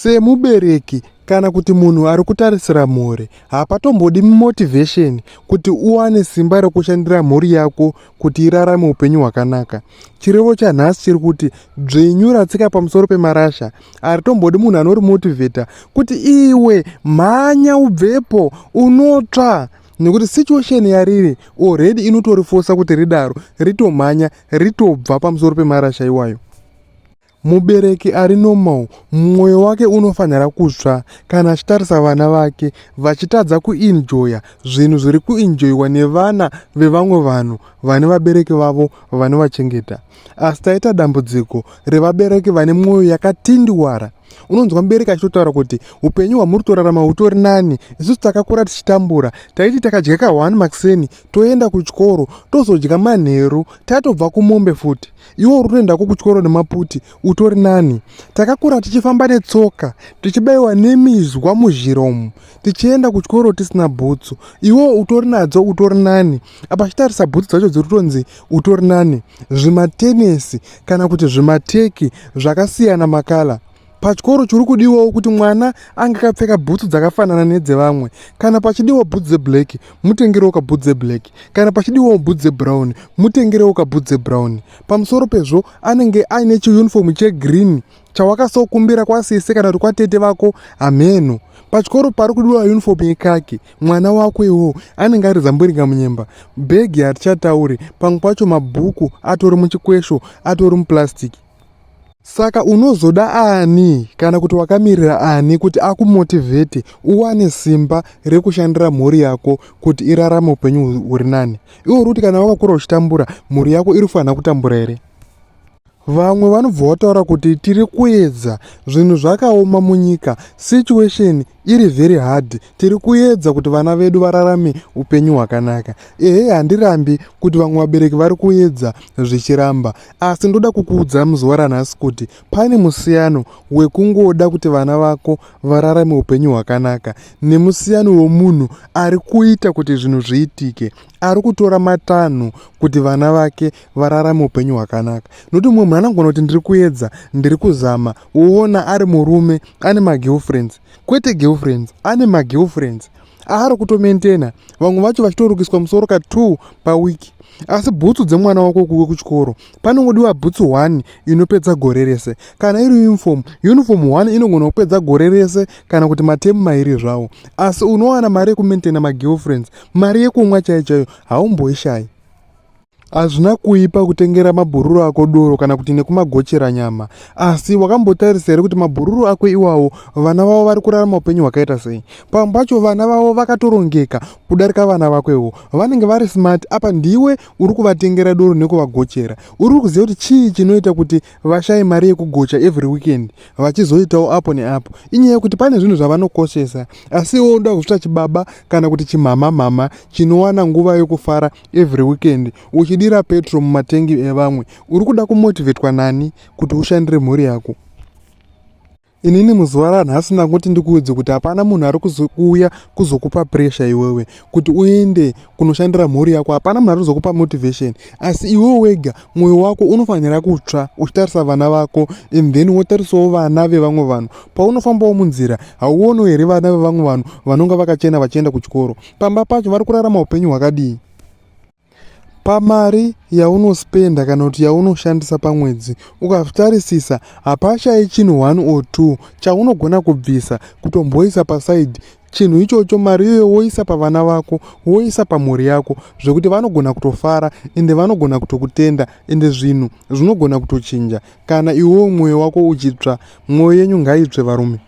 Semubereki kana kuti munhu ari kutarisira mhuri, hapatombodi motivation kuti uwane simba rekushandira mhuri yako kuti irarame upenyu hwakanaka. Chirevo chanhasi chiri kuti dzvinyu ratsika pamusoro pemarasha haritombodi munhu anorimotivheta kuti iwe mhanya ubvepo unotsva nekuti situation yariri already inotorifosa kuti ridaro ritomhanya ritobva pamusoro pemarasha iwayo. Mubereki ari normal mwoyo wake unofanira kutsva kana achitarisa vana vake vachitadza kuenjoya zvinhu zviri kuenjoyiwa nevana vevamwe vanhu vane vabereki vavo vanovachengeta. Asi taita dambudziko revabereki vane mwoyo yakatindiwara. Unonzwa mubereki achitotaura kuti upenyu hwamuri kutorarama hutori nani, isusu takakura tichitambura, taiti takadya ka one makuseni toenda kuchikoro tozodya manheru tatobva kumombe futi. Iwe uri kutoendako kuchikoro nemaputi utori nani. Takakura tichifamba netsoka tichibaiwa nemizwa muzhira umu tichienda kuchikoro tisina bhutsu. Iwe utori nadzo utori nani. Apa chitarisa bhutsu dzacho dziri kutonzi utori nani. Zvimatenesi kana kuti zvimateki zvakasiyana makala. Pachikoro chiri kudiwawo kuti mwana ange akapfeka bhutsu dzakafanana nedzevamwe. Kana pachidiwa bhutsu dzeblack, mutengerewo kabhutsu dzeblack. Kana pachidiwawo bhutsu dzebrown, mutengerewo kabhutsu dzebrown. Pamusoro pezvo, anenge aine chiunifomu chegreen chawakasokumbira kwasisi kana kuti kwatete vako hameno. Pachikoro pari kudiwa unifomu yekaki, mwana wako iwowo anenge ari zamburinga munyemba. Bhegi hatichatauri, pamwe pacho mabhuku atori muchikwesho, atori muplastic. Saka unozoda ani kana kuti wakamirira ani kuti akumotivhete uwane simba rekushandira mhuri yako kuti irarame upenyu huri nani? Iwe uri kuti kana wakakura uchitambura, mhuri yako iri kufanira kutambura here? Vamwe vanobva vataura kuti tiri kuedza, zvinhu zvakaoma munyika, situation iri very hard, tiri kuedza kuti vana vedu vararame upenyu hwakanaka. Ehe, handirambi kuti vamwe vabereki vari kuedza zvichiramba, asi ndoda kukuudza muzuva ranhasi kuti pane musiyano wekungoda kuti vana vako vararame upenyu hwakanaka nemusiyano wemunhu ari kuita kuti zvinhu zviitike, ari kutora matanho kuti vana vake vararame upenyu hwakanaka. Nokuti mumwe munhu anogona kuti ndiri kuedza, ndiri kuzama, woona ari murume ane magirlfriends, kwete girlfriends, ane magirlfriends aari kutomaintaina, vamwe vacho vachitorukiswa musoro ka 2 pawiki. Asi bhutsu dzemwana wako kuwe kuchikoro panongodiwa bhutsu 1 inopedza gore rese. Kana iri uniform, uniform 1 inogona kupedza gore rese kana kuti matemu mairi zvawo. Asi unowana mari yekumaintaina magirlfriends, mari yekumwa chaiyo chaiyo haumboishayi. Hazvina kuipa kutengera mabhururu ako doro kana kuti nekumagochera nyama, asi wakambotarisa here kuti mabhururu ako iwawo vana vavo vari kurarama upenyu hwakaita sei? Pamwe pacho vana vavo vakatorongeka kudarika vana vako iwo, vanenge vari smart. Apa ndiwe uri kuvatengera doro nekuvagochera. Uri kuziva kuti chii chinoita kuti vashaye mari yekugocha every weekend vachizoitawo apo neapo? Inyaya yekuti pane zvinhu zvavanokoshesa, asi iwe unoda kuzviita chibaba kana kuti chimhamhamhamha chinowana nguva yekufara every weekend uchidira petro mumatengi evamwe. Uri kuda kumotivetwa nani kuti ushandire mhuri yako? Inini muzuva ranhasi ndangoti ndikuudze kuti hapana munhu ari kuuya kuzokupa pressure iwewe kuti uende kunoshandira mhuri yako. Hapana munhu ari kuzokupa motivation, asi iwewe wega mwoyo wako unofanira kutsva uchitarisa vana vako, and then wotarisawo vana vevamwe vanhu. Paunofambawo munzira hauonewo here vana vevamwe vanhu vanonga vakachena vachienda kuchikoro? Pamba pacho vari kurarama upenyu hwakadii? Pamari yaunospenda kana kuti yaunoshandisa pamwedzi, ukazvitarisisa hapashayi chinhu 1 or 2 chaunogona kubvisa kutomboisa pasaidhi chinhu ichocho, mari iyoyo woisa pavana vako, woisa pamhuri yako, zvekuti vanogona kutofara ende vanogona kutokutenda, ende zvinhu zvinogona kutochinja kana iwewo mwoyo wako uchitsva. Mwoyo yenyu ngaitsve varume.